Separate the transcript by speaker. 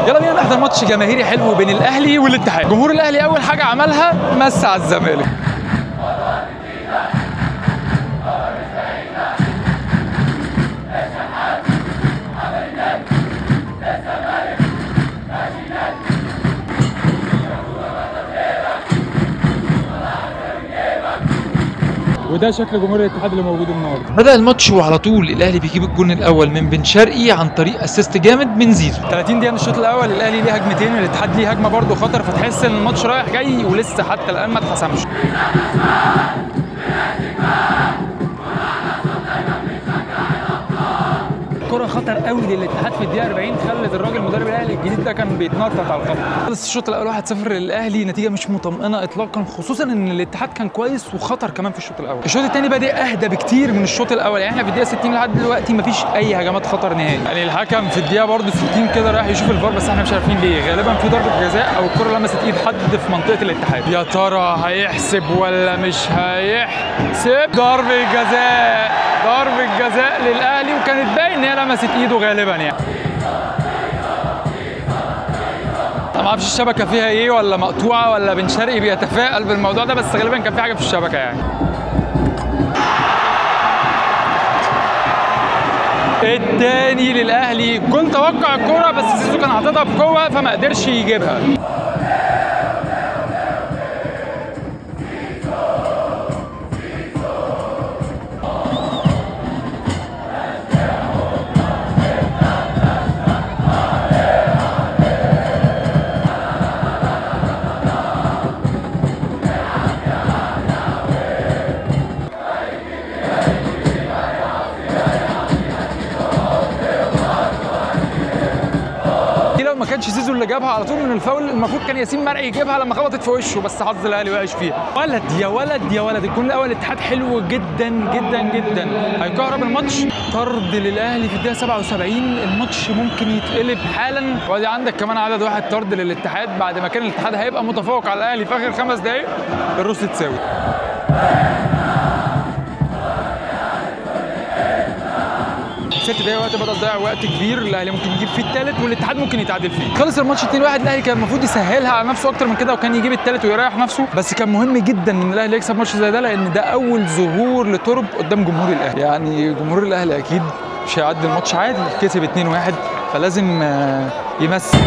Speaker 1: يلا بينا نحضر ماتش جماهيري حلو بين الاهلي والاتحاد. جمهور الاهلي اول حاجة عملها مس على الزمالك. وده شكل جمهور الاتحاد اللي موجود النهارده. بدأ الماتش وعلى طول الاهلي بيجيب الجون الاول من بن شرقي عن طريق assist جامد من زيزو. 30 دقيقة من الشوط الاول الاهلي ليه هجمتين والاتحاد ليه هجمة برده خطر، فتحس ان الماتش رايح جاي ولسه حتى الان ما اتحسمش. كرة خطر قوي للاتحاد في الدقيقة 40، خلت الراجل مدرب الاهلي الجديد ده كان بيتنطط على الخط. خلص الشوط الاول 1-0 للاهلي، نتيجة مش مطمئنة اطلاقا، خصوصا ان الاتحاد كان كويس وخطر كمان في الشوط الاول. الشوط الثاني بادئ اهدى بكتير من الشوط الاول، يعني احنا في الدقيقة 60 لحد دلوقتي مفيش اي هجمات خطر نهائي. يعني الحكم في الدقيقة برده 60 كده رايح يشوف الفار، بس احنا مش عارفين ليه، غالبا في ضربة جزاء او الكرة لمست ايد حد في منطقة الاتحاد. يا ترى هيحسب ولا مش هيحسب؟ ضربة جزاء، ضربة جزاء للاهلي، وكانت باين ان هي لمست ايده غالبا. يعني انا ما اعرفش الشبكة فيها ايه، ولا مقطوعة، ولا بن شرقي بيتفائل بالموضوع ده، بس غالبا كان في حاجة في الشبكة يعني. الثاني للاهلي، كنت اتوقع الكورة بس زيزو كان حاططها بقوة فما قدرش يجيبها. ما كانش زيزو اللي جابها على طول من الفاول، المفروض كان ياسين مرعي يجيبها لما خبطت في وشه، بس حظ الاهلي وقعش فيها. ولد يا ولد يا ولد، الجون الاول الاتحاد حلو جدا جدا جدا، هيكهرب الماتش. طرد للاهلي في الدقيقة 77، الماتش ممكن يتقلب حالا. وادي عندك كمان عدد واحد طرد للاتحاد بعد ما كان الاتحاد هيبقى متفوق على الاهلي في اخر 5 دقائق، الروس تساوي. ست دقايق وقت بدل ضيع، وقت كبير، الاهلي ممكن يجيب فيه الثالث والاتحاد ممكن يتعادل فيه. خلص الماتش 2-1، الاهلي كان المفروض يسهلها على نفسه اكتر من كده وكان يجيب الثالث ويريح نفسه، بس كان مهم جدا ان الاهلي يكسب ماتش زي ده، لان ده اول ظهور لترب قدام جمهور الاهلي. يعني جمهور الاهلي اكيد مش هيعدي الماتش عادي، كسب 2-1 فلازم يمثل.